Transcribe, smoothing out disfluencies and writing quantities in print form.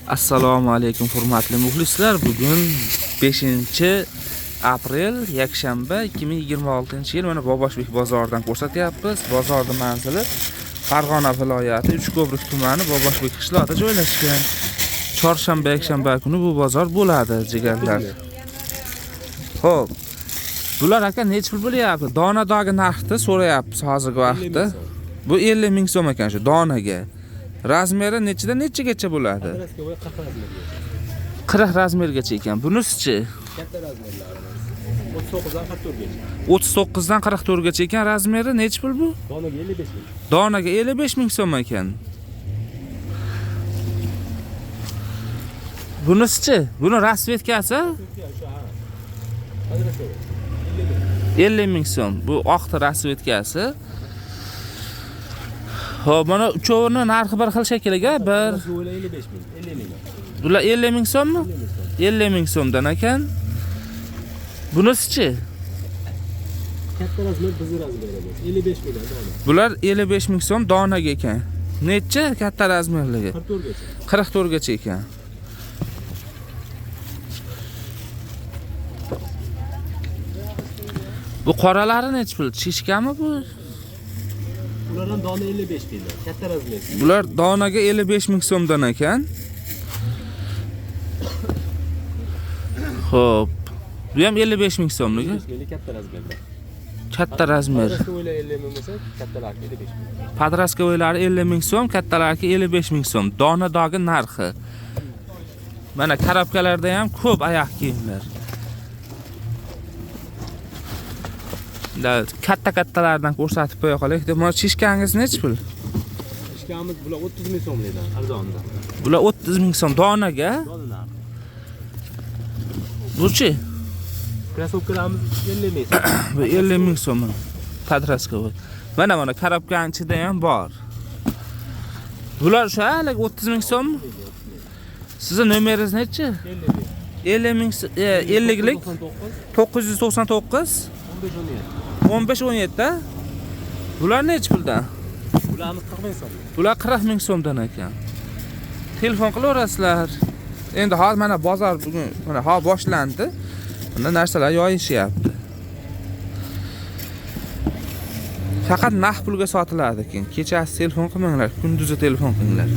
Assalomu alaykum hurmatli muxlislar. Bugun 5 aprel, yakshanba, 2026-yil. Mana Boboshbek bozoridan ko'rsatyapmiz. Bozorning manzili Farg'ona viloyati Uchko'prik tumani Boboshbek qishlog'ida joylashgan. Chorshanba, yakshanba kuni bu bozor bo'ladi, jigarlar. Xo'p. Bular aka necha pul bo'lyapti? Donadagi narxni so'rayapmiz hozirgi vaqtda. Bu 50 ming so'm ekan shu donaga. Razmeri nechidan nechagacha bo'ladi? 40 razmergacha. 40 razmergacha ekan. Bunisichi? Katta razmerlarimiz. 39 dan 44 gacha. 39 dan 44 gacha ekan. Razmeri nechi pul bu? Donaga 55 ming. Donaga 55 ming so'm ekan. Bunisichi? Buni rasvetkasi 50 ming so'm. Bu oqti rasvetkasi. Xo'p, mana uchovini narxi bir xil shekilli, bir. Bular 55 ming, 50 ming. Bular 50 ming so'mmi? 50 ming so'mdan ekan. Bunisichi? Katta razmer bizni razmerimiz. 55 ming dona. Bular 55 ming so'm donaga ekan. Necha katta razmerligi? 44 gacha. 44 gacha ekan. Bu qoralari nechi pul? Shishkami bu? Ulardan dona 55 mingdan. Katta razmer. Bular donaga 55 ming so'mdan ekan. Xo'p. Bu ham 55 ming so'mligi. 55 ming katta razmerda. Katta razmer. O'yla 50 ming bo'lsa, kattalar 55 ming. Podrasковыйлari 50 ming so'm, kattalarki 55 ming so'm. Dona-dogi narxi. Mana karabkalarda ham ko'p oyoq kiyimlar. Da katta-kattalardan ko'rsatib qo'ya qolaylik. Mana shishkangiz nechi pul? Ishkamiz bular 30 ming so'mlikdan arzondan. Bular 30 ming so'm donaga. Dona narxi. Buchi? Krossovkalarimiz 50 ming so'm. Bu 50 ming so'm. Podrasковый. Mana mana karabkaning ichida ham bor. Bular o'sha haligi 30 ming so'mmi? Sizni nomeringiz nechi? 50 ming. 50 ming 50 lik 99 999 15 17. 15 17 da. Bular nechi puldan? Bularimiz 40 ming so'm. Bular 40 ming so'mdan ekan. Telefon qilaverasizlar. Endi hozir mana bozor bugun mana hozir boshlandi. Bunda narsalar yoyishyapti. Faqat naqd pulga sotiladi ekan. Kechasi telefon qilmanglar, kunduzi telefon qilinglar.